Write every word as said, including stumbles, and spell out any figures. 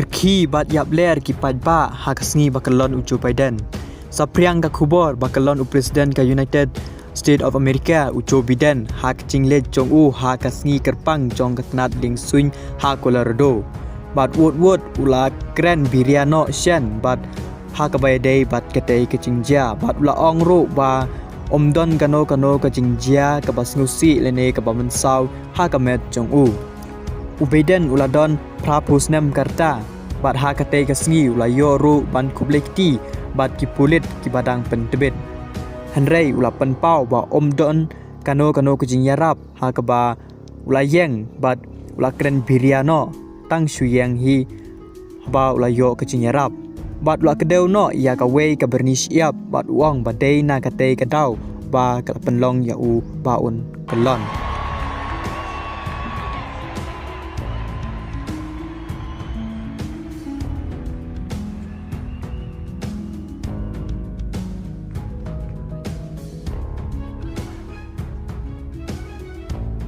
Rkhie bad ïapler ki paidbah ha ka sngi ba kyllon u Joe Biden. Saphriang ka khubor ba kyllon u President ka United States of America u Joe Biden ha ka jingleit jong u ha ka sngi kyrpang jong ka tnat dieng suiñ ha Colorado. Bad wut wut u la kren biria noh shen bad ha kaba ïadei bad katei ka jingjia bad u la ong ruh ba ym don kano kano ka jingjia kaba sngewsih lane kaba mynsaw ha ka met jong u. U Biden u la don phra phew snem ka rta bad ha katei ka sngi u la ïoh ruh ban khublei kti bad ki pulit kiba dang pyntbit. Hynrei u la pynpaw ba ym don kano kano ka jingïarap ha kaba u la ïeng bad u la kren biria noh tang shu ïeng hi haba u la ïoh ka jingïarap. Bad u la kdew noh ïa kawei ka byrni shyiap bad u ong ba dei na katei ka daw ba ka la pynlong ïa u ba un kyllon.